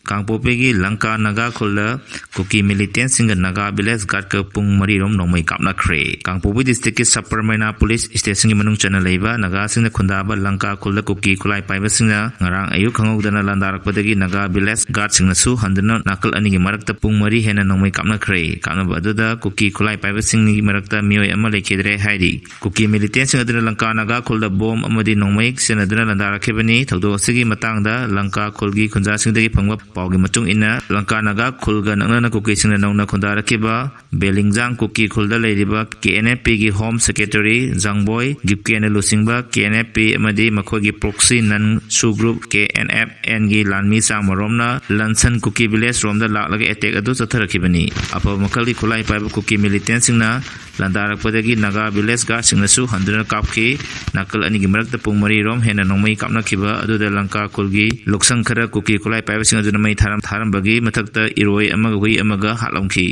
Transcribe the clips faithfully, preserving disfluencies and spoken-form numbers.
ꯀꯥꯡꯄꯣꯛꯄꯤꯒꯤ ꯂꯪꯀꯥ ꯅꯥꯒꯥ ꯈꯨꯜꯗ ꯀꯨꯀꯤ ꯃꯤꯂꯤꯇꯦꯟꯁꯤꯡꯒ ꯅꯥꯒꯥ ꯚꯤꯂꯦꯖ ꯒꯥꯔꯗꯀ ꯄꯨꯡ ꯃꯔꯤ ꯔꯣꯝ ꯅꯣꯡꯃꯩ ꯀꯥꯞꯅꯈ꯭ꯔꯦ꯫ ꯀꯥꯡꯄꯣꯛꯄꯤ ꯗꯤꯁꯇ꯭ꯔꯤꯛꯀꯤ ꯁꯕ ꯄꯔꯃꯩꯅꯥ ꯄꯨꯂꯤꯁ ꯁ꯭ꯇꯦꯁꯟꯒꯤ ꯃꯅꯨꯡ ꯆꯟꯅ ꯂꯩꯕ ꯅꯥꯒꯥꯁꯤꯡꯅ ꯈꯨꯟꯗꯥꯕ ꯂꯪꯀꯥ ꯈꯨꯜꯗ ꯀꯨꯀꯤ ꯈꯨꯠꯂꯥꯏ ꯄꯥꯏꯕꯁꯤꯡꯅ ꯉꯔꯥꯡ ꯑꯌꯨꯛ ꯈꯪꯍꯧꯗꯅ ꯂꯥꯟꯗꯥꯔꯛꯄꯗꯒꯤ ꯅꯥꯒꯥ ꯚꯤꯂꯦꯖ ꯒꯥꯔꯗꯁꯤꯡꯅꯁꯨ ꯍꯟꯗꯨꯅ ꯅꯥꯀꯜ ꯑꯅꯤꯒꯤ ꯃꯔꯛꯇ ꯄꯨꯡ ꯃꯔꯤ ꯍꯦꯟꯅ ꯅꯣꯡꯃꯩ ꯀꯥꯞꯅꯈ꯭ꯔꯦ꯫ ꯀꯥꯞꯅꯕ ꯑꯗꯨꯗ ꯀꯨꯀꯤ ꯈꯨꯠꯂꯥꯏ ꯄꯥꯏꯕꯁꯤꯡꯒꯤ ꯃꯔꯛꯇ ꯃꯤꯑꯣꯏ ꯑꯃ ꯂꯩꯈꯤꯗ꯭ꯔꯦ ꯍꯥꯏꯔꯤ꯫ ꯀꯨꯀꯤ ꯃꯤꯂꯤꯇꯦꯟꯁꯤꯡ ꯑꯗꯨꯅ ꯂꯪꯀꯥ ꯅꯥꯒꯥ ꯈꯨꯜꯗ ꯕꯣꯝ ꯑꯃꯗꯤ ꯅꯣꯡꯃꯩ ꯁꯤꯖꯤꯟꯅꯗꯨꯅ ꯂꯥꯟꯗꯥꯔꯛꯈꯤꯕꯅꯤ꯫ ꯊꯧꯗꯣꯛ ꯑꯁꯤꯒꯤ ꯃꯇꯥꯡꯗ ꯂꯪꯀꯥ ꯈꯨꯜꯒꯤ ꯈꯨꯟꯖꯥꯁꯤꯡꯗꯒꯤ ꯐꯪꯕ ꯄꯥꯎꯒꯤ ꯃꯇꯨꯡ ꯏꯟꯅ, ꯂꯪꯀꯥ ꯅꯥꯒꯥ ꯈꯨꯜꯒ ꯅꯛꯅꯅ ꯀꯨꯀꯤꯁꯤꯡꯅ ꯅꯧꯅ ꯈꯨꯟꯗꯥꯔꯛꯈꯤꯕ ꯕꯦꯂꯤꯡꯖꯥꯡ ꯀꯨꯀꯤ ꯈꯨꯜꯗ ꯂꯩꯔꯤꯕ ꯀꯦ ꯑꯦꯟ ꯑꯦꯐ ꯄꯤꯒꯤ ꯍꯣꯝ ꯁꯦꯀ꯭ꯔꯦꯇꯔꯤ ꯖꯥꯡꯕꯣꯏ ꯒꯤꯞꯀꯦꯅ ꯂꯨꯆꯤꯡꯕ ꯀꯦ ꯑꯦꯟ ꯑꯦꯐ ꯄꯤ ꯑꯃꯗꯤ ꯃꯈꯣꯏꯒꯤ ꯄ꯭ꯔꯣꯛꯁꯤ ꯅꯟ ꯁꯨ ꯒ꯭ꯔꯨꯞ ꯀꯦ ꯑꯦꯟ ꯑꯦꯐ ꯑꯦꯟꯒꯤ ꯂꯥꯟꯃꯤ ꯆꯥꯝꯃ ꯔꯣꯝꯅ ꯂꯟꯁꯟ ꯀꯨꯀꯤ ꯚꯤꯂꯦꯖ ꯔꯣꯝꯗ ꯂꯥꯛꯂꯒ ꯑꯦꯇꯦꯛ ꯑꯗꯨ ꯆꯠꯊꯔꯛꯈꯤꯕꯅꯤ꯫ ꯑꯐꯕ ꯃꯈꯜꯒꯤ ꯈꯨꯠꯂꯥꯏ ꯄꯥꯏꯕ ꯀꯨꯀꯤ ꯃꯤꯂꯤꯇꯦꯟꯁꯤꯡꯅ ꯂꯥꯟꯗꯥꯔꯛꯄꯗꯒꯤ ꯅꯥꯒꯥ ꯚꯤꯂꯦꯖ ꯒꯥꯔꯗꯁꯤꯡꯅꯁꯨ ꯍꯟꯗꯨꯅ ꯀꯥꯞꯈꯤ꯫ ꯅꯥꯀꯜ ꯑꯅꯤꯒꯤ ꯃꯔꯛꯇ ꯄꯨꯡ ꯃꯔꯤ ꯔꯣꯝ ꯍꯦꯟꯅ ꯅꯣꯡꯃꯩ ꯀꯥꯞꯅꯈꯤꯕ ꯑꯗꯨꯗ ꯂꯪꯀꯥ ꯈꯨꯜꯒꯤ ꯂꯣꯛꯁꯪ ꯈꯔ ꯀꯨꯀꯤ ꯈꯨꯠꯂꯥꯏ ꯄꯥꯏꯕꯁꯤꯡ ꯑꯗꯨꯅ ꯃꯩ ꯊꯥꯔꯝ-, ꯊꯥꯔꯝꯕꯒꯤ ꯃꯊꯛꯇ ꯏꯔꯣꯏ ꯑꯃꯒ ꯍꯨꯏ ꯑꯃꯒ ꯍꯥꯠꯂꯝꯈꯤ꯫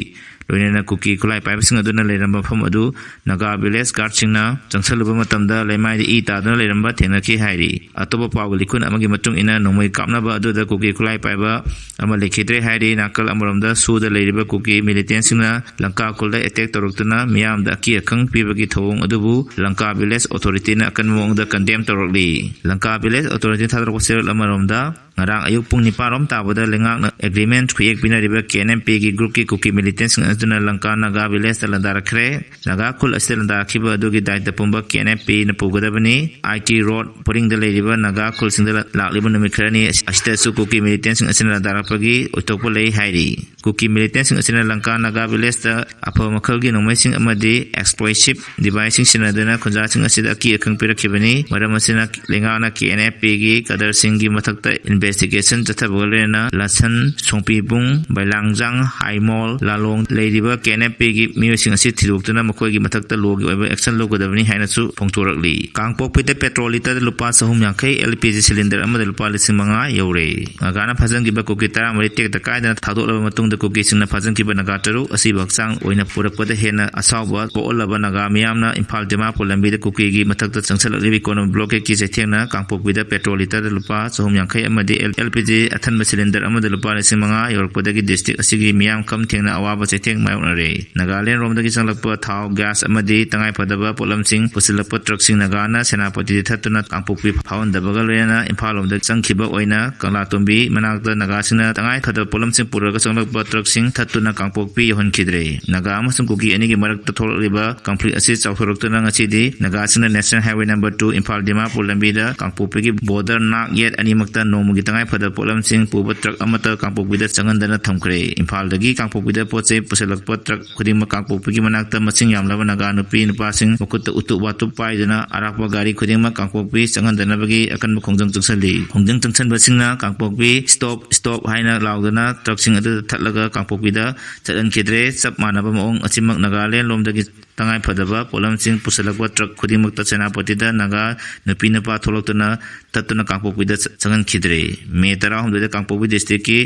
ꯂꯣꯏꯅꯅ ꯀꯨꯀꯤ ꯈꯨꯠꯂꯥꯏ ꯄꯥꯏꯕꯁꯤꯡ ꯑꯗꯨꯅ ꯂꯩꯔꯝꯕ ꯃꯐꯝ ꯑꯗꯨ ꯅꯥꯒꯥ ꯚꯤꯂꯦꯖ ꯒꯥꯔꯗꯁꯤꯡꯅ ꯆꯪꯁꯜꯂꯨꯕ ꯃꯇꯝꯗ ꯂꯩꯃꯥꯏꯗ ꯏ ꯇꯥꯗꯨꯅ ꯂꯩꯔꯝꯕ ꯊꯦꯡꯅꯈꯤ ꯍꯥꯏꯔꯤ꯫ ꯑꯇꯣꯞꯄ ꯄꯥꯎꯒꯤ ꯂꯤꯈꯨꯟ ꯑꯃꯒꯤ ꯃꯇꯨꯡ ꯏꯟꯅ ꯅꯣꯡꯃꯩ ꯀꯥꯞꯅꯕ ꯑꯗꯨꯗ ꯀꯨꯀꯤ ꯈꯨꯠꯂꯥꯏ ꯄꯥꯏꯕ ꯑꯃ ꯂꯩꯈꯤꯗ꯭ꯔꯦ ꯍꯥꯏꯔꯤ꯫ ꯅꯥꯀꯜ ꯑꯃꯔꯣꯝꯗ ꯁꯨꯗ ꯂꯩꯔꯤꯕ ꯀꯨꯀꯤ ꯃꯤꯂꯤꯇꯦꯟꯁꯤꯡꯅ ꯂꯪꯀꯥ ꯈꯨꯜꯗ ꯑꯦꯇꯦꯛ ꯇꯧꯔꯛꯇꯨꯅ ꯃꯤꯌꯥꯝꯗ ꯑꯀꯤ ꯑꯈꯪ ꯄꯤꯕꯒꯤ ꯊꯧꯑꯣꯡ ꯑꯗꯨꯕꯨ ꯂꯪꯀꯥ ꯚꯤꯂꯦꯖ ꯑꯣꯊꯣꯔꯤꯇꯤꯅ ꯑꯀꯟꯕ ꯃꯑꯣꯡꯗ ꯀꯟꯗꯦꯝ ꯇꯧꯔꯛꯂꯤ꯫ ꯂꯪꯀꯥ ꯚꯤꯂꯦꯖ ꯑꯣꯊꯣꯔꯤꯇꯤꯅ ꯊꯥꯗꯣꯔꯛꯄ ꯆꯦꯔꯣꯜ ꯑꯃꯔꯣꯝꯗ, ꯉꯔꯥꯡ ꯑꯌꯨꯛ ꯄꯨꯡ ꯅꯤꯄꯥꯟ ꯔꯣꯝ ꯇꯥꯕꯗ ꯂꯩꯉꯥꯛꯅ ꯑꯦꯒ꯭ꯔꯤꯃꯦꯟ ꯈꯨꯌꯦꯛ ꯄꯤꯅꯔꯤꯕ ꯀꯦ ꯑꯦꯟ ꯑꯦꯝ ꯄꯤꯒꯤ ꯒ꯭ꯔꯨꯞꯀꯤ ꯀꯨꯀꯤ ꯃꯤꯂꯤꯇꯦꯟꯁꯤꯡ ꯑꯗꯨꯅ ꯂꯪꯀꯥ ꯅꯥꯒꯥ ꯚꯤꯂꯦꯖꯇ ꯂꯥꯟꯗꯥꯔꯛꯈ꯭ꯔꯦ꯫ ꯅꯥꯒꯥ ꯈꯨꯜ ꯑꯁꯤꯗ ꯂꯥꯟꯗꯥꯔꯛꯈꯤꯕ ꯑꯗꯨꯒꯤ ꯗꯥꯏꯇ ꯄꯨꯝꯕ ꯀꯦ ꯑꯦꯟ ꯑꯦꯐ ꯄꯤꯅ ꯄꯨꯒꯗꯕꯅꯤ꯫ ꯑꯥꯏ ꯇꯤ ꯔꯣꯗ ꯄꯔꯤꯡꯗ ꯂꯩꯔꯤꯕ ꯅꯥꯒꯥ ꯈꯨꯜꯁꯤꯡꯗ ꯂꯥꯛꯂꯤꯕ ꯅꯨꯃꯤꯠ ꯈꯔꯅꯤ ꯑꯁꯤꯗꯁꯨ ꯀꯨꯀꯤ ꯃꯤꯂꯤꯇꯦꯟꯁꯤꯡ ꯑꯁꯤꯅ ꯂꯥꯟꯗꯥꯔꯛꯄꯒꯤ ꯑꯣꯏꯊꯣꯛꯄ ꯂꯩ ꯍꯥꯏꯔꯤ꯫ ꯀꯨꯀꯤ ꯃꯤꯂꯤꯇꯦꯟꯁꯤꯡ ꯑꯁꯤꯅ ꯂꯪꯀꯥ ꯅꯥꯒꯥ ꯚꯤꯂꯦꯖꯇ ꯑꯐꯕ ꯃꯈꯜꯒꯤ ꯅꯣꯡꯃꯩꯁꯤꯡ ꯑꯃꯗꯤ ꯑꯦꯛꯁꯄ꯭ꯂꯣꯁꯤꯚ ꯗꯤꯚꯥꯏꯁꯁꯤꯡ ꯁꯤꯖꯤꯟꯅꯗꯨꯅ ꯈꯨꯟꯖꯥꯁꯤꯡ ꯑꯁꯤꯗ ꯑꯀꯤ ꯑꯈꯪ ꯄꯤꯔꯛꯈꯤꯕꯅꯤ꯫ ꯃꯔꯝ ꯑꯁꯤꯅ ꯂꯩꯉꯥꯛꯅ ꯀꯦ ꯑꯦꯟ ꯑꯦꯐ ꯄꯤꯒꯤ ꯀꯗꯔꯁꯤꯡꯒꯤ ꯃꯊꯛꯇ ꯏꯟꯚꯦꯁꯇꯤꯒꯦꯁꯟ ꯆꯠꯊꯕꯒ ꯂꯣꯏꯅꯅ ꯂꯁꯟ, ꯁꯣꯡꯄꯤꯕꯨꯡ, ꯕꯩꯂꯥꯡꯖꯥꯡ, ꯍꯥꯏꯃꯣꯜ, ꯂꯥꯂꯣꯡ ꯂꯩꯔꯤꯕ ꯀꯦ ꯑꯦꯟ ꯑꯦꯐ ꯄꯤꯒꯤ ꯃꯤꯑꯣꯏꯁꯤꯡ ꯑꯁꯤ ꯊꯤꯗꯣꯛꯇꯨꯅ ꯃꯈꯣꯏꯒꯤ ꯃꯊꯛꯇ ꯂꯣꯒꯤ ꯑꯣꯏꯕ ꯑꯦꯛꯁꯟ ꯂꯧꯒꯗꯕꯅꯤ ꯍꯥꯏꯅꯁꯨ ꯐꯣꯡꯗꯣꯔꯛꯂꯤ꯫ ꯀꯥꯡꯄꯣꯛꯄꯤꯗ ꯄꯦꯇ꯭ꯔꯣꯜ ꯂꯤꯇꯔꯗ ꯂꯨꯄꯥ ꯆꯍꯨꯝ ꯌꯥꯡꯈꯩ, ꯑꯦꯜ ꯄꯤ ꯖꯤ ꯁꯤꯂꯤꯟꯗꯔ ꯑꯃꯗ ꯂꯨꯄꯥ ꯂꯤꯁꯤꯡ ꯃꯉꯥ ꯌꯧꯔꯦ꯫ ꯅꯥꯒꯥꯅ ꯐꯥꯖꯤꯟꯈꯤꯕ ꯀꯨꯀꯤ ꯇꯔꯥꯃꯔꯤ ꯇꯦꯛꯇ ꯀꯥꯏꯗꯅ ꯊꯥꯗꯣꯛꯂꯕ ꯃꯇꯨꯡꯗ ꯀꯨꯀꯤꯁꯤꯡꯅ ꯐꯥꯖꯤꯟꯈꯤꯕ ꯅꯥꯒꯥ ꯇꯔꯨꯛ ꯑꯁꯤꯕꯨ ꯍꯛꯆꯥꯡ ꯑꯣꯏꯅ ꯄꯨꯔꯛꯄꯗ ꯍꯦꯟꯅ ꯑꯁꯥꯎꯕ ꯄꯣꯛꯍꯜꯂꯕ ꯅꯥꯒꯥ ꯃꯤꯌꯥꯝꯅ ꯏꯝꯐꯥꯜ ꯗꯤꯃꯥꯄꯨꯔ ꯂꯝꯕꯤꯗ ꯀꯨꯀꯤꯒꯤ ꯃꯊꯛꯇ ꯆꯪꯁꯤꯜꯂꯛꯂꯤꯕ ꯏꯀꯣꯅꯣꯃꯤꯛ ꯕ꯭ꯂꯣꯀꯦꯗꯀꯤ ꯆꯩꯊꯦꯡꯅ ꯀꯥꯡꯄꯣꯛꯄꯤꯗ ꯄꯦꯇ꯭ꯔꯣꯜ ꯂꯤꯇꯔꯗ ꯂꯨꯄꯥ ꯆꯍꯨꯝ ꯌꯥꯡꯈꯩ ꯑꯃꯗꯤ ꯑꯦꯜ ꯄꯤ ꯖꯤ ꯑꯊꯟꯕ ꯁꯤꯂꯤꯟꯗꯔ ꯑꯃꯗ ꯂꯨꯄꯥ ꯂꯤꯁꯤꯡ ꯃꯉꯥ ꯌꯧꯔꯛꯄꯗꯒꯤ ꯗꯤꯁꯇ꯭ꯔꯤꯛ ꯑꯁꯤꯒꯤ ꯃꯤꯌꯥꯝ ꯈꯝ ꯊꯦꯡꯅ ꯑꯋꯥꯕ ꯆꯩꯊꯦꯡ ꯃꯥꯌꯣꯛꯅꯔꯦ꯫ ꯅꯥꯒꯥꯂꯦꯟ ꯔꯣꯝꯗꯒꯤ ꯆꯪꯂꯛꯄ ꯊꯥꯎ, ꯒ꯭ꯌꯥꯁ ꯑꯃꯗꯤ ꯇꯉꯥꯏ ꯐꯗꯕ ꯄꯣꯠꯂꯝꯁꯤꯡ ꯄꯨꯁꯤꯜꯂꯛꯄ ꯇ꯭ꯔꯛꯁꯤꯡ ꯅꯥꯒꯥꯅ ꯁꯦꯅꯥꯄꯇꯤꯗ ꯊꯠꯇꯨꯅ ꯀꯥꯡꯄꯣꯛꯄꯤ ꯐꯥꯎꯍꯟꯗꯕꯒ ꯂꯣꯏꯅꯅ ꯏꯝꯐꯥꯜ ꯂꯣꯝꯗ ꯆꯪꯈꯤꯕ ꯑꯣꯏꯅ ꯀꯪꯂꯥꯇꯣꯝꯕꯤ ꯃꯅꯥꯛꯇ ꯅꯥꯒꯥꯁꯤꯡꯅ ꯇꯉꯥꯏ ꯐꯗꯕ ꯄꯣꯠꯂꯝꯁꯤꯡ ꯄꯨꯔꯒ ꯆꯪꯂꯛꯄ ꯇ꯭ꯔꯛꯁꯤꯡ ꯊꯠꯇꯨꯅ ꯀꯥꯡꯄꯣꯛꯄꯤ ꯌꯧꯍꯟꯈꯤꯗ꯭ꯔꯦ꯫ ꯅꯥꯒꯥ ꯑꯃꯁꯨꯡ ꯀꯨꯀꯤ ꯑꯅꯤꯒꯤ ꯃꯔꯛꯇ ꯊꯣꯛꯂꯛꯂꯤꯕ ꯀꯟꯐ꯭ꯂꯤꯛ ꯑꯁꯤ ꯆꯥꯎꯊꯣꯔꯛꯇꯨꯅ ꯉꯁꯤꯗꯤ ꯅꯥꯒꯥꯁꯤꯡꯅ national highway number two Imphal Dimapur ꯂꯝꯕꯤꯗ ꯀꯥꯡꯄꯣꯛꯄꯤꯒꯤ ꯕꯣꯔꯗꯔ ꯅꯥꯛ ꯌꯦꯠ ꯑꯅꯤꯃꯛꯇ ꯅꯣꯡꯃꯒꯤ ꯇꯉꯥꯏ ꯐꯗꯕ ꯄꯣꯠꯂꯝꯁꯤꯡ ꯄꯨꯕ ꯇ꯭ꯔꯛ ꯑꯃꯠꯇ ꯀꯥꯡꯄꯣꯛꯄꯤꯗ ꯆꯪꯍꯟꯗꯅ ꯊꯝꯈ꯭ꯔꯦ꯫ ꯏꯝꯐꯥꯜꯗꯒꯤ ꯀꯥꯡꯄꯣꯛꯄꯤꯗ ꯄꯣꯠ ꯆꯩ ꯄꯨꯁꯤꯜꯂꯛꯄ ꯇ꯭ꯔꯛ ꯈꯨꯗꯤꯡꯃꯛ ꯀꯥꯡꯄꯣꯛꯄꯤꯒꯤ ꯃꯅꯥꯛꯇ ꯃꯁꯤꯡ ꯌꯥꯝꯂꯕ ꯅꯥꯒꯥ ꯅꯨꯄꯤ ꯅꯨꯄꯥꯁꯤꯡ ꯃꯈꯨꯠꯇ ꯎꯇꯨꯞ ꯋꯥꯇꯨꯞ ꯄꯥꯏꯗꯨꯅ ꯑꯔꯥꯛꯄ ꯒꯥꯔꯤ ꯈꯨꯗꯤꯡꯃꯛ ꯀꯥꯡꯄꯣꯛꯄꯤ ꯆꯪꯍꯟꯗꯅꯕꯒꯤ ꯑꯀꯟꯕ ꯈꯣꯡꯖꯪ ꯆꯪꯁꯤꯜꯂꯤ꯫ ꯈꯣꯡꯖꯪ ꯆꯪꯁꯤꯟꯕꯁꯤꯡꯅ ꯀꯥꯡꯄꯣꯛꯄꯤ "ꯁ꯭ꯇꯣꯞ, ꯁ꯭ꯇꯣꯞ" ꯍꯥꯏꯅ ꯂꯥꯎꯗꯨꯅ ꯇ꯭ꯔꯛꯁꯤꯡ ꯑꯗꯨ ꯊꯠꯂꯒ ꯀꯥꯡꯄꯣꯛꯄꯤꯗ ꯆꯠꯍꯟꯈꯤꯗ꯭ꯔꯦ꯫ ꯆꯞ ꯃꯥꯟꯅꯕ ꯃꯑꯣꯡ ꯑꯁꯤꯃꯛ ꯅꯥꯒꯥꯂꯦꯟ ꯂꯣꯝꯗꯒꯤ ꯇꯉꯥꯏ ꯐꯗꯕ ꯄꯣꯠꯂꯝꯁꯤꯡ ꯄꯨꯁꯤꯜꯂꯛꯄ ꯇ꯭ꯔꯛ ꯈꯨꯗꯤꯡꯃꯛꯇ ꯁꯦꯅꯥꯄꯇꯤꯗ ꯅꯥꯒꯥ ꯅꯨꯄꯤ ꯅꯨꯄꯥ ꯊꯣꯛꯂꯛꯇꯨꯅ ꯇꯠꯇꯨꯅ ꯀꯥꯡꯄꯣꯛꯄꯤꯗ ꯆ-, ꯆꯪꯍꯟꯈꯤꯗ꯭ꯔꯦ꯫ ꯃꯦ ꯇꯔꯥꯍꯨꯝꯗꯣꯏꯗ ꯀꯥꯡꯄꯣꯛꯄꯤ ꯗꯤꯁꯇ꯭ꯔꯤꯛꯀꯤ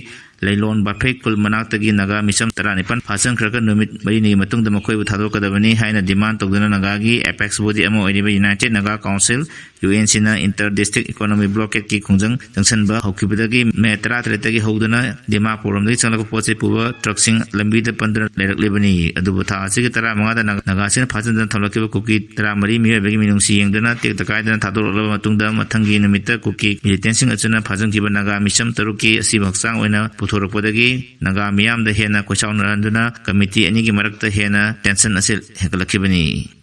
ꯂꯩꯂꯣꯟ ꯕꯥꯐꯦ ꯈꯨꯜ ꯃꯅꯥꯛꯇꯒꯤ ꯅꯥꯒꯥ ꯃꯤꯆꯝ ꯇꯔꯥꯅꯤꯄꯥꯟ ꯐꯥꯖꯤꯟꯈ꯭ꯔꯒ ꯅꯨꯃꯤꯠ ꯃꯔꯤꯅꯤꯒꯤ ꯃꯇꯨꯡꯗ ꯃꯈꯣꯏꯕꯨ ꯊꯥꯗꯣꯛꯀꯗꯕꯅꯤ ꯍꯥꯏꯅ ꯗꯤꯃꯥꯟ ꯇꯧꯗꯨꯅ ꯅꯥꯒꯥꯒꯤ ꯑꯦꯄꯦꯛꯁ ꯕꯣꯗꯤ ꯑꯃ ꯑꯣꯏꯔꯤꯕ united Naga council, U N ꯁꯤꯅ ꯏꯟꯇꯔ ꯗꯤꯁꯇ꯭ꯔꯤꯛ ꯏꯀꯣꯅꯣꯃꯤꯛ ꯕ꯭ꯂꯣꯀꯦꯗꯀꯤ ꯈꯣꯡꯖꯪ ꯆꯪꯁꯤꯟꯕ ꯍꯧꯈꯤꯕꯗꯒꯤ ꯃꯦ ꯇꯔꯥꯇꯔꯦꯠꯇꯒꯤ ꯍꯧꯗꯨꯅ ꯗꯤꯃꯥꯄꯨꯔ ꯂꯣꯝꯗꯒꯤ ꯆꯪꯂꯛꯄ ꯄꯣꯠ ꯆꯩ ꯄꯨꯕ ꯇ꯭ꯔꯛꯁꯤꯡ ꯂꯝꯕꯤꯗ ꯄꯟꯗꯨꯅ ꯂꯩꯔꯛꯂꯤꯕꯅꯤ꯫ ꯑꯗꯨꯕꯨ ꯊꯥ ꯑꯁꯤꯒꯤ ꯇꯔꯥꯃꯉꯥꯗ ꯅꯥꯒꯥꯁꯤꯡꯅ ꯐꯥꯖꯤꯟꯗꯨꯅ ꯊꯝꯂꯛꯈꯤꯕ ꯀꯨꯀꯤ ꯇꯔꯥꯃꯔꯤ ꯃꯤꯑꯣꯏꯕꯒꯤ ꯃꯤꯅꯨꯡꯁꯤ ꯌꯦꯡꯗꯨꯅ ꯇꯦꯛꯇ ꯀꯥꯏꯗꯅ ꯊꯥꯗꯣꯔꯛꯂꯕ ꯃꯇꯨꯡꯗ ꯃꯊꯪꯒꯤ ꯅꯨꯃꯤꯠꯇ ꯀꯨꯀꯤ ꯃꯤꯂꯤꯇꯦꯟꯁꯤꯡ ꯑꯁꯤꯅ ꯐꯥꯖꯤꯟꯈꯤꯕ ꯅꯥꯒꯥ ꯃꯤꯆꯝ ꯇꯔꯨꯛꯀꯤ ꯑꯁꯤꯕ ꯍꯛꯆꯥꯡ ꯑꯣꯏꯅ ꯄꯨꯊꯣꯔꯛꯄꯗꯒꯤ ꯅꯥꯒꯥ ꯃꯤꯌꯥꯝꯗ ꯍꯦꯟꯅ ꯀꯣꯏꯆꯥꯎꯅꯍꯟꯗꯨꯅ ꯀꯃꯤꯇꯤ ꯑꯅꯤꯒꯤ ꯃꯔꯛꯇ ꯍꯦꯟꯅ ꯇꯦꯟꯁꯟ ꯑꯁꯤ ꯍꯦꯟꯒꯠꯂꯛꯈꯤꯕꯅꯤ꯫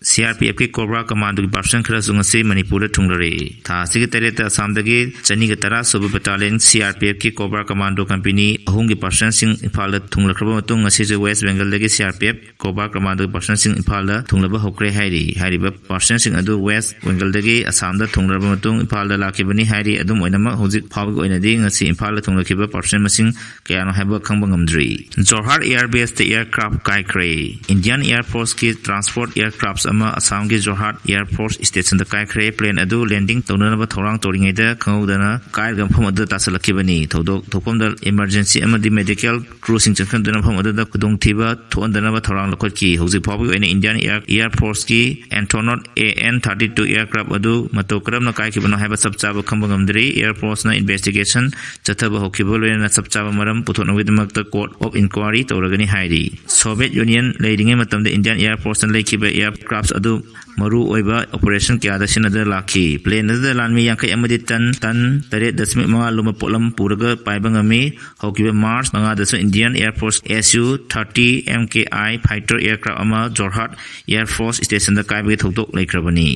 ꯁꯤ ꯑꯥꯔ ꯄꯤ ꯑꯦꯐꯀꯤ ꯀꯣꯕ꯭ꯔꯥ ꯀꯃꯥꯟꯗꯣꯒꯤ ꯄꯥꯔꯁꯟ ꯈꯔꯁꯨ ꯉꯁꯤ ꯃꯅꯤꯄꯨꯔꯗ ꯊꯨꯡꯂꯔꯦ꯫ ꯊꯥ ꯑꯁꯤꯒꯤ ꯇꯔꯦꯠꯇ ꯑꯁꯥꯝꯗꯒꯤ ꯆꯅꯤꯒ ꯇꯔꯥ ꯁꯨꯕ ꯕꯦꯇꯥꯂꯤꯌꯟ ꯁꯤ ꯑꯥꯔ ꯄꯤ ꯑꯦꯐꯀꯤ ꯀꯣꯕ꯭ꯔꯥ ꯀꯃꯥꯟꯗꯣ ꯀꯝꯄꯦꯅꯤ ꯑꯍꯨꯝꯒꯤ ꯄꯥꯔꯁꯟꯁꯤꯡ ꯏꯝꯐꯥꯜꯗ ꯊꯨꯡꯂꯈ꯭ꯔꯕ ꯃꯇꯨꯡ, ꯉꯁꯤꯁꯨ ꯋꯦꯁ ꯕꯦꯡꯒꯜꯗꯒꯤ C R P F cobra ꯀꯃꯥꯟꯗꯣꯒꯤ ꯄꯥꯔꯁꯟꯁꯤꯡ ꯏꯝꯐꯥꯜꯗ ꯊꯨꯡꯂꯕ ꯍꯧꯈ꯭ꯔꯦ ꯍꯥꯏꯔꯤ꯫ ꯍꯥꯏꯔꯤꯕ ꯄꯥꯔꯁꯟꯁꯤꯡ ꯑꯗꯨ ꯋꯦꯁ ꯕꯦꯡꯒꯜꯗꯒꯤ ꯑꯁꯥꯝꯗ ꯊꯨꯡꯂꯔꯕ ꯃꯇꯨꯡ ꯏꯝꯐꯥꯜꯗ ꯂꯥꯛꯈꯤꯕꯅꯤ ꯍꯥꯏꯔꯤ꯫ ꯑꯗꯨꯝ ꯑꯣꯏꯅꯃꯛ, ꯍꯧꯖꯤꯛ ꯐꯥꯎꯕꯒꯤ ꯑꯣꯏꯅꯗꯤ ꯉꯁꯤ ꯏꯝꯐꯥꯜꯗ ꯊꯨꯡꯂꯈꯤꯕ ꯄꯥꯔꯁꯟ ꯃꯁꯤꯡ ꯀꯌꯥꯅꯣ ꯍꯥꯏꯕ ꯈꯪꯕ ꯉꯝꯗ꯭ꯔꯤ꯫ Jorhat Air Baseꯇ aircraft ꯀꯥꯏꯈ꯭ꯔꯦ꯫ Indian Air Forceꯀꯤ transport aircraft ꯑꯃ ꯑꯁꯥꯝꯒꯤ ꯖꯣꯔꯍꯥꯠ Air Force Stationꯗ ꯀꯥꯏꯈ꯭ꯔꯦ꯫ Plane ꯑꯗꯨ landing ꯇꯧꯅꯅꯕ ꯊꯧꯔꯥꯡ ꯇꯧꯔꯤꯉꯩꯗ ꯈꯪꯍꯧꯗꯅ ꯀꯥꯏꯔꯒ ꯃꯐꯝ ꯑꯗꯨꯗ ꯇꯥꯁꯤꯜꯂꯛꯈꯤꯕꯅꯤ꯫ ꯊꯧꯗꯣꯛ ꯊꯣꯛꯐꯝꯗ emergency ꯑꯃꯗꯤ medical crewꯁꯤꯡ ꯆꯪꯁꯤꯟꯗꯨꯅ ꯃꯐꯝ ꯑꯗꯨꯗ ꯈꯨꯗꯣꯡꯊꯤꯕ ꯊꯣꯛꯍꯟꯗꯅꯕ ꯊꯧꯔꯥꯡ ꯂꯧꯈꯠꯈꯤ꯫ ꯍꯧꯖꯤꯛ ꯐꯥꯎꯕꯒꯤ ꯑꯣꯏꯅ Indian Air, Air Forceꯀꯤ Antonov AN thirty two aircraft ꯑꯗꯨ ꯃꯇꯧ ꯀꯔꯝꯅ ꯀꯥꯏꯈꯤꯕꯅꯣ ꯍꯥꯏꯕ ꯆꯞ ꯆꯥꯕ ꯈꯪꯕ ꯉꯝꯗ꯭ꯔꯤ꯫ Air Forceꯅ investigation ꯆꯠꯊꯕ ꯍꯧꯈꯤꯕ ꯂꯣꯏꯅꯅ ꯆꯞ ꯆꯥꯕ ꯃꯔꯝ ꯄꯨꯊꯣꯛꯅꯕꯒꯤꯗꯃꯛꯇ court of inquiry ꯇꯧꯔꯒꯅꯤ ꯍꯥꯏꯔꯤ꯫ Soviet Union ꯂꯩꯔꯤꯉꯩ ꯃꯇꯝꯗ Indian Air Forceꯅ ꯂꯩꯈꯤꯕ aircraft ꯑꯗꯨ ꯃꯔꯨ ꯑꯣꯏꯕ operation ꯀꯌꯥꯗ ꯁꯤꯖꯤꯟꯅꯗꯨꯅ ꯂꯥꯛꯈꯤ꯫ Plane ꯑꯗꯨꯗ ꯂꯥꯟꯃꯤ ꯌꯥꯡꯈꯩ ꯑꯃꯗꯤ ton, ton ꯇꯔꯦꯠ ꯗꯁꯃꯤꯛ ꯃꯉꯥ ꯂꯨꯝꯕ ꯄꯣꯠꯂꯝ ꯄꯨꯔꯒ ꯄꯥꯏꯕ ꯉꯝꯃꯤ꯫ ꯍꯧꯈꯤꯕ March ꯃꯉꯥꯗꯁꯨ Indian Air Force Su thirty M K I fighter aircraft ꯑꯃ ꯖꯣꯔꯍꯥꯠ Air Force Stationꯗ ꯀꯥꯏꯕꯒꯤ ꯊꯧꯗꯣꯛ ꯂꯩꯈ꯭ꯔꯕꯅꯤ꯫